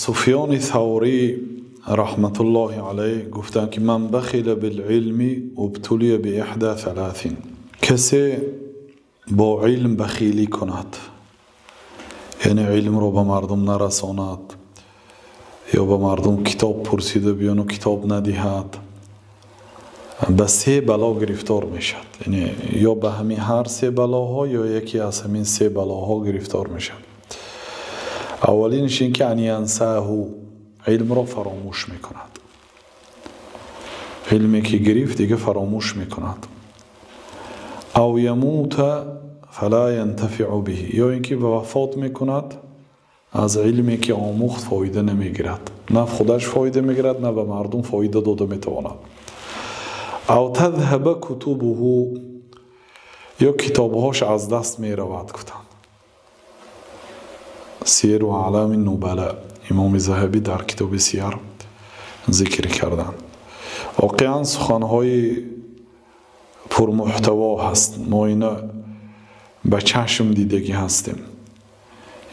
Суфёни Саврӣ раҳматуллоҳи алайҳ гуфтанд, ки ман бахила билилми убтулия бииҳда саласин. Касе бо илм бахилӣ кунад, яъне илмро ба мардум нарасонад ё ба мардум китоб пурсида биёну китоб надиҳад, ба се бало гирифтор мешавад. Яъне ё ба ҳамин ҳар се балоҳо ё яке аз ҳамин се балоҳо гирифтор мешавад. Аввалинаш ин ки ан янсаҳу, илмро фаромӯш мекунад. Илме ки гирифт, дига фаромӯш мекунад. Ав ямута фала янтафиъу биҳи, ё ин ки вафот мекунад, аз илме ки омӯхт фоида намегирад, на худаш фоида мегирад, на ба мардум фоида дода метавонад. Ав тадҳаба кутубуҳу, ё китобҳош аз даст меравад, гуфтанд. Сияру аълами нубала, Имоми Заҳабӣ дар китоби Сияр зикр карданд. Воқеан, суханҳои пурмуҳтаво ҳаст. Мо ина ба чашм дидагӣ ҳастем.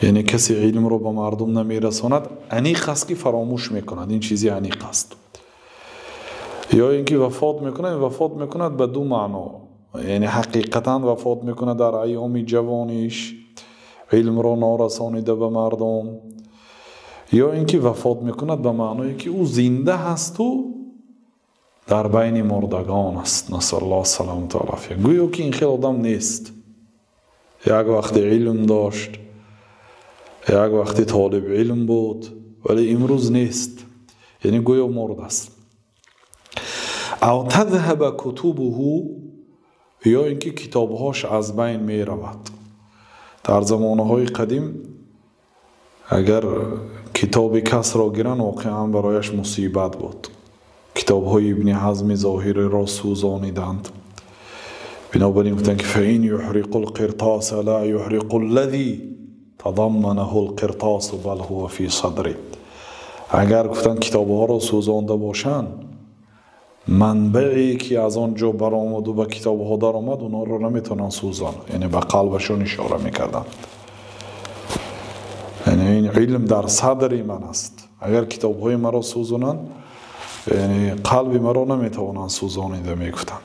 Яъне касе илмро ба мардум намерасонад, аниқ аст, ки фаромӯш мекунад. Ин чизи аниқ аст. Ё ин ки вафот мекунад. Вафот мекунад ба ду маъно: яъне ҳақиқатан вафот мекунад, дар айёми ҷавониш илмро норасонида ба мардум, ё ин ки вафот мекунад ба маъное, ки ӯ зинда ҳасту дар байни мурдагон аст. Насаллоҳ саламату алафия. Гӯё ки ин хел одам нест, як вақте илм дошт, як вақте толиби илм буд, вале имрӯз нест, яъне гӯё мурд аст. Ав тадҳаба кутубуҳу, ё ин ки китобҳош аз байн меравад. Дар замонаҳои қадим агар китоби касро гиранд, воқеан барояш мусибат буд. Китобҳои Ибни Ҳазми Зоҳириро сӯзониданд. Бинобар ин гуфтанд, ки фаин юҳриқу лқиртоса ла юҳриқу ллази тадамманаҳу лқиртосу бал ҳува фи садри. Агар, гуфтанд, китобҳоро сӯзонда бошанд, манбаъе ки аз он ҷо баромаду ба китобҳо даромад, онҳоро наметавонанд сӯзонанд. Яъне ба қалбашон ишора мекарданд, яъне ин илм дар садри ман аст, агар китобҳои маро сӯзонанд, яъне қалби маро наметавонанд сӯзонида, мегуфтанд.